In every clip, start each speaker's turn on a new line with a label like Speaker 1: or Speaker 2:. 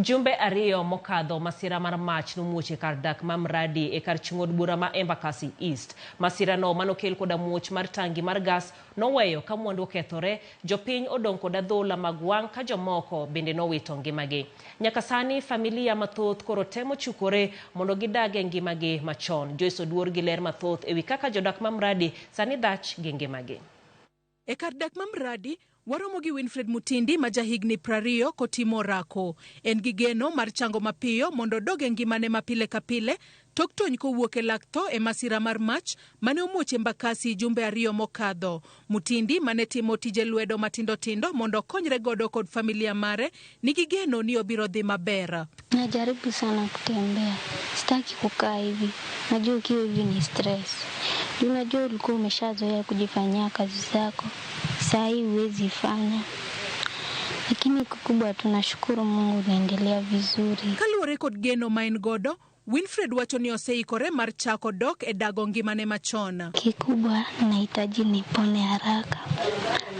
Speaker 1: Jumbe 2 mokadho, masira mar mach nomuoch e kar dak ma Mradi e kar chung' od bura ma Embakasi East. Masirano manokel koda muoch mar tangi mar gas noweyo ka mwandu okethore, jopiny odong' kod adhola mag wang' ka jomoko bende nowito ngimagi. Nyaka sani familia mathoth koro temo chukore mondo gidag e ngimagi machon. Joyce Oduor gi ler mathoth ewi kaka jodak ma Mradi sani dhach gi ngimagi.
Speaker 2: E kar dak ma Mradi, waromo gi Winfred Mutindi ma jahigni 20 kotimo orako. En gi geno mar chango mapiyo mondo odog e ngimane ma pile ka pile tok tony kowuok e lak tho e masira mar mach mane omuoch Embakasi jumbe 2 mokadho. Mutindi mane timo tije lwedo matindo tindo mondo okonyre godo kod familia mare nigi geno ni obiro dhi maber.
Speaker 3: Najaribu sana kutembea, sitaki kukaa hivi. Najua ukiwa hivi ni stress. Unajua ulikuwa umeshazoea kujifanyia kazi zako, saa hii huwezi fanya. Lakini kikubwa tunashukuru Mungu naendelea vizuri.
Speaker 2: Kaluwore kod geno ma en godo, Winfred wacho ni oseikore mar chako dok e dago ngimane machon.
Speaker 3: Kikubwa nahitaji nipone haraka,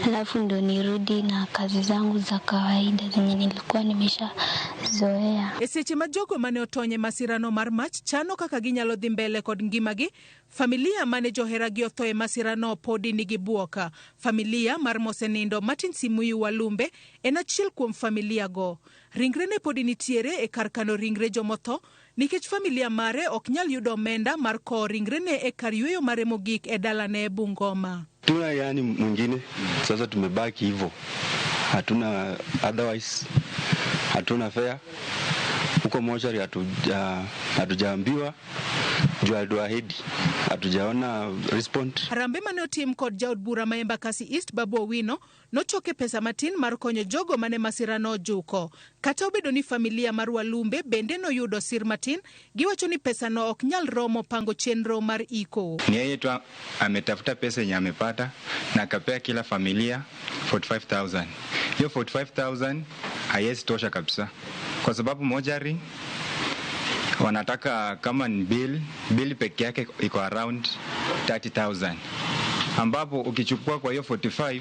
Speaker 3: alafu ndo nirudi na kazi zangu za kawaida zenye nilikuwa nimeshazoea.
Speaker 2: E seche ma jogo mane otony e masirano mar mach chano kaka ginyalo dhi mbele kod ngimagi, familia mane joheragi otho e masirano podi nigi buok. Familia mar mosenindo Martin Simuyu Walumbe en achiel kuom familia go. Ringrene podi nitiere e kar kano ringre jomotho nikech familia mare ok nyal yudo omenda mar kowo ringrene e kar yweyo mare mogik e dalane Bungoma.
Speaker 4: Tuna yani mwingine sasa tumebaki hivyo, hatuna otherwise, hatuna fare huko mochari, hatujaambiwa juu alituahidi, hatujaona respond.
Speaker 2: Harambe mane otim kod jaod bura ma Embakasi East Babu Owino nochoke pesa matin mar konyo jogo mane masirano ojuko. Kata obedo ni familia mar Walumbe bende noyudo sir matin, giwacho ni pesano ok nyal romo pango chenro mar iko.
Speaker 5: Ni yeye tu ametafuta pesa yenye amepata na akapea kila familia 45,000. Hiyo 45,000 haiwezi tosha kabisa, kwa sababu mochari wanataka kama ni bill peke yake iko around 30,000, ambapo ukichukua kwa hiyo 45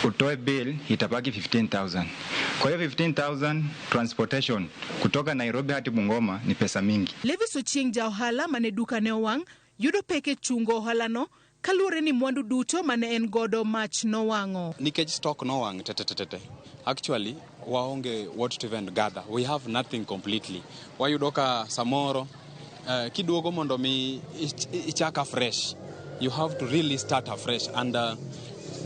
Speaker 5: utoe bill itabaki 15,000. Kwa hiyo 15,000 transportation kutoka Nairobi hadi Bungoma ni pesa mingi.
Speaker 2: Levis Ochieng ja ohala mane duka ne owang' yudo pek e chungo ohalano kaluwore ni mwandu duto mane en godo mach nowang'o.
Speaker 6: Nikech stock nowang' tetetetete. Actually, waonge what to even gather. We have nothing completely. Wayudo ka samoro kiduogo mondo mi ichak afresh. You have to really start afresh and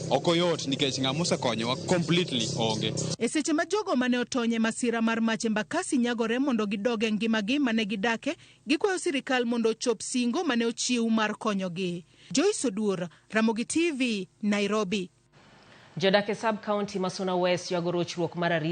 Speaker 6: ok oyot nikech ng'ama osekonyowa completely onge.
Speaker 2: E seche ma jogo mane otony e masira mar mach Embakasi nyagore mondo gidog e ngimagi mane gidake, gikwayo sirikal mondo ochop singo mane ochiw mar konyogi. Joyce Oduor, Ramogi TV, Nairobi.
Speaker 1: Jodak e sub county ma Suna West ywago rochruok mar arita.